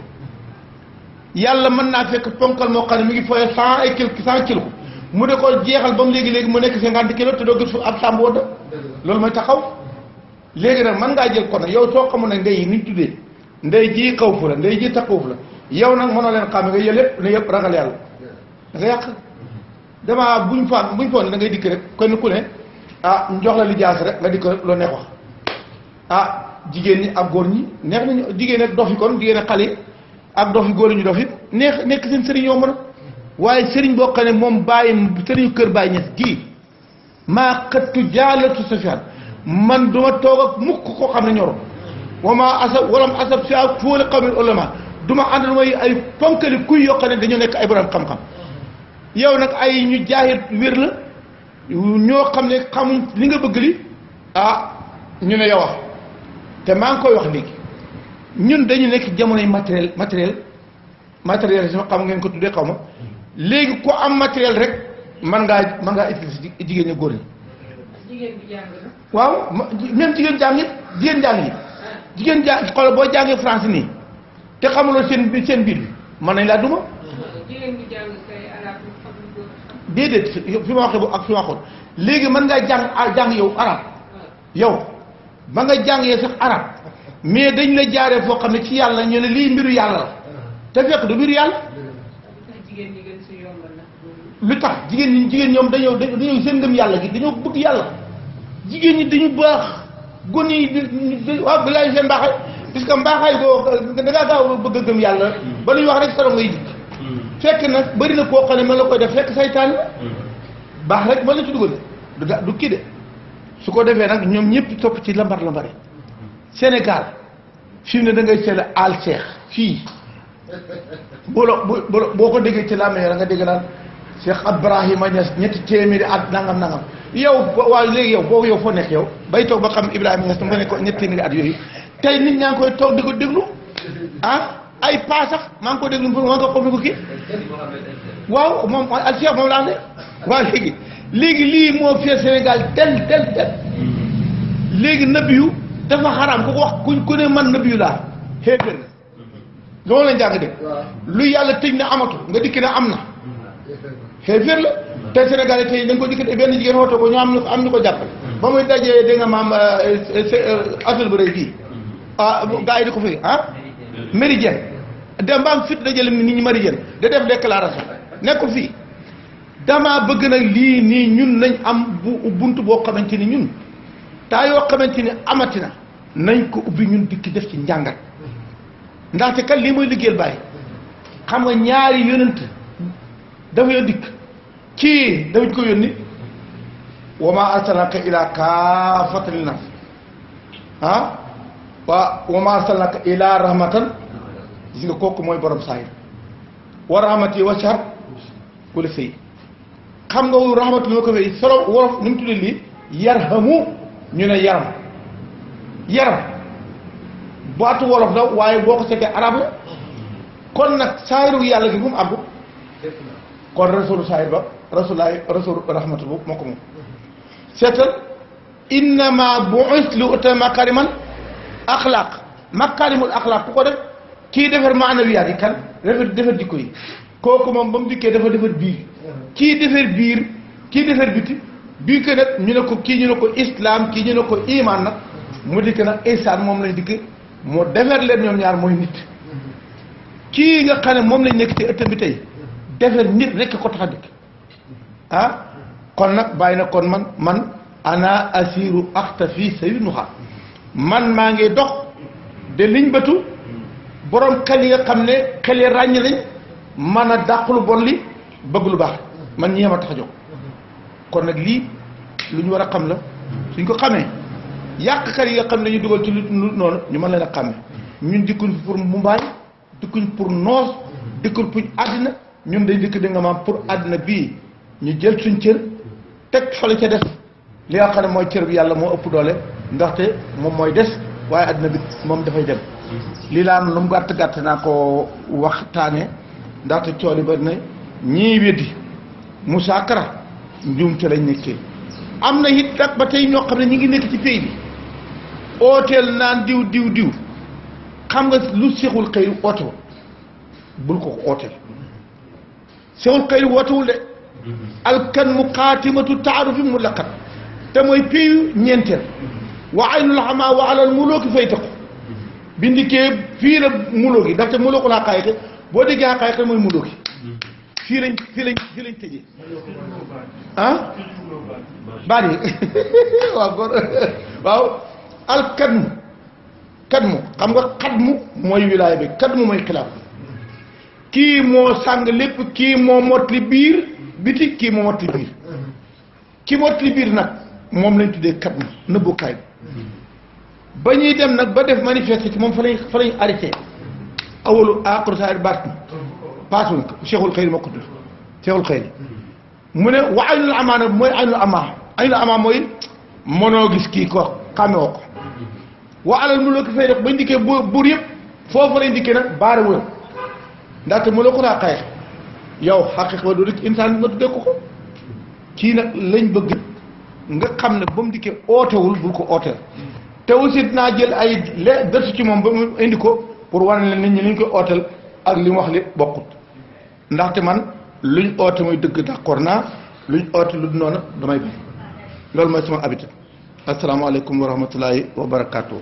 yàlla mën naa fekk ponkal moo xam ne mi ngi fooye 100 kilos mu de ko jeexal ba mu léegi mu nekk 50 kilos te doo gis ab sàmb woon loolu mooy tasawuf léegi nag mën ngaa jël kon nag yow soo xamul nag ndey yi ni ñu tuddee ndey ji xaw fu la ndey ji tasawuf la yow nag mënoo leen xam nga yël yëpp ne yëpp ragal yàlla da nga yàq damaa buñ foog ne da ngay dikk rek kenn ku ne ñu jox la li jaas rek nga dikk rek loo neex wax jigéen ñi ak góor ñi neex nañu jigéen ak dof yi kon jigéen ak xale yi ak dof yi góor ñu dof it neex nekk seen sëriñ yomb na waaye sëriñ boo xam ne moom bàyyi sëriñu kër bàyyi ñes gii maa xëttu jaalatu safiyaan man duma toog ak mukk koo xam ne ñoro wama asab walam asab si ak fóole xawmil ulama duma àndal mooy ay ponkali kuy yoo xam ne dañoo nekk ay borom xam-xam yow nag ay ñu jaahir wér la ñoo xam ne xamuñ li nga bëgg li ñu ne yow wax te maa ngi koy wax léegi ñun dañu nekk jamonoy matériel xam ngeen ko tuddee xaw ma léegi ku am matériel rek mën ngaa utiliser jigéen ñi góor ñi. jigéen bi jàng na. waaw même jigéen jàng it jigéen jàng yi jigéen jàng xoolal boo jàngee français nii te xamuloo seen biir bi mën nañ laa duma. jigéen bi jàng kay arab yi xam lu góor xam. déedéet fi ma waxee ak fi ma waxoon léegi mën ngaa jàng yow arab yow ba nga jàngee sax arab mais dañ la jaaree foo xam ne ci yàlla ñu ne lii mbiru yàlla la te fekk du mbiru yàlla. jigéen ñi gën si yombal nag. lu tax jigéen ñoom dañoo seen ngëm yàlla gi dañoo bëgg yàlla jigéen ñi dañu baax gon yi waaw bi laay seen mbaaxaay puisque mbaaxaay boo da ngaa gaaw bëgg a gëm yàlla ba lu ñu wax rek saro ngay dikk fekk nag bëri na koo xam ne mën la koy def fekk saytaan la baax rek mën la ci dugal du kii de su ko defee nag ñoom ñëpp topp ci lambar lambari Sénégal fii ne da ngay seetla al seex fii boo ko déggee ci làmmiñ nga dégg naan Cheikh Ibrahima Niass 300 at nangam yow waaw léegi yow foo nekk yow bay toog ba xam Ibrahima Niass ma ne ko 300 at yooyu tey nit ñaa ngi koy toog di ko déglu ay pas sax maa ngi ko déglu pour maa nga xam ne ko kii waaw moom al Cheikh moom laa ne waaw léegi lii moo fee Sénégal tel léegi nabiyu dafa xaraam ku ko wax ku ne man nabiyu laa xéeféer nga loolu la njàng de lu yàlla tëj na amatu nga dikki na am na xéeféer la te Sénégal yi tey da nga ko dikki benn jigéen woto ko ñu am ñu ko jàppale ba muy dajee da nga maam affaire bu rëy bii gars yi di ko fi Méridien dem ba am fit dajale nit ñi Méridien da def déclaration nekkul fii damaa bëgg nag lii nii ñun nañ am bunt boo xamante ni ñun taa yoo xamante ni amati na nañ ko ubbi ñun dikki def ci njàngat ndaxte kat lii mooy liggéeyal bàyyi xam nga ñaari yonent dafay dikk kii dafañ ko yónni wa ma arsalnaka ila kaafatan linnaas wa ma arsalnaka ila rahmatan gis nga kooku mooy borom saayir wa rahmati wasi'at kulla shay xam nga rahmatu li ma ko fay solo wolof ni mu tuddee lii yarhamu ñu ne yaram baatu wolof la waaye boo ko seetee arab la kon nag saayiru yàlla gi bu mu àggu kon rasulu saayir ba rasul rahmatu bu moo ko moom seetal innama bu'ithtu li utammima makarimal axlaaq ku ko def kii defar maanawiyaat yi kan defar jikko yi kooku moom ba mu dikkee dafa defar biir kii defar biti bii que nag ñu ne ko kii ñu ne ko islam kii ñu ne ko iman nag mu dikk nag ihsaan moom lañ dikk moo defar leen ñoom ñaar mooy nit kii nga xam ne moom lañ nekk ci ëttam bi tey defar nit rekk ko tax a dikk kon nag bàyyi na kon man ana asiru axtafi sayunuha man maa ngi dox de liñ bëtu borom xel yi nga xam ne xel yi ràññ lañ mën a dàq lu bon li bëgg lu baax man ñi ma tax a jóg kon nag lii lu ñu war a xam la suñ ko xamee yàqkat yi nga xam ne ñu dugal ci lu noonu ñu mën leen a xàmme ñun dikkuñ pour mumbaay dikkuñ pour noos dikkuñ pour àddina ñun dañ dikk di nga maam pour àddina bii ñu jël suñ cër teg fale ca des li nga xam ne mooy cër bi yàlla moo ëpp doole ndaxte moom mooy des waaye àddina bi moom dafay dem lii laa lu mu gàtt naa ko waxtaane ndaxte cooli ba ne ñii weddi Moussa Kara njuum ca lañ nekkee am na it nag ba tey ñoo xam ne ñi ngi nekk ci pays bi hôtel naan diw xam nga lu seexul xëy oote wa bul ko ooteel seexul xëy wootewul de alkan mu xaatimatu taarufi mu laqat te mooy piyu ñeenteel wa aynul xamaa wa alal mulooki fay taqu bindikee fii la mulooki ndaxte mulooku laa xaayate boo déggee xaayate mooy mulooki fii lañ tëjee ah baat yi waaw góor waaw alkadmu kadmu xam nga xadmu mooy wilaaya bi kadmu mooy xilaaf kii moo sàng lépp kii moo motli biir biti kii moo motli biir ki motli biir nag moom lañ tuddee kadmu nëbbukaay bi ba ñuy dem nag ba def manifeste ci moom fa lañ arrêté awalu aaxiru saa'ir baat paasuñ ko cheikhul xëyri moo ko tudd cheikhul xëyri mu ne wa aynul amaa nag mooy aynul amaa mooy mënoo gis kii ko xamewoo ko wa alal mu loo ko fay def bañ dikkee buur yëpp foofu lañ dikkee nag baare wër ndaxte mu la ko daa xaye yow xaqiqa doo dik insaan bi nga tuddee ko kii nag lañ bëgg nga xam ne ba mu dikkee ootewul bul ko ooteel te aussi dinaa jël ay dërs ci moom ba mu indi ko pour wane leen nit ñi li ñu koy ooteel ak li mu wax li bokkut ndaxte man luñ oote mooy dëgg d'accord naa luñ oote lu du noonu damay bay loolu mooy sama habitude asalaamaaleykum wa rahmatullahi wa barakaatu.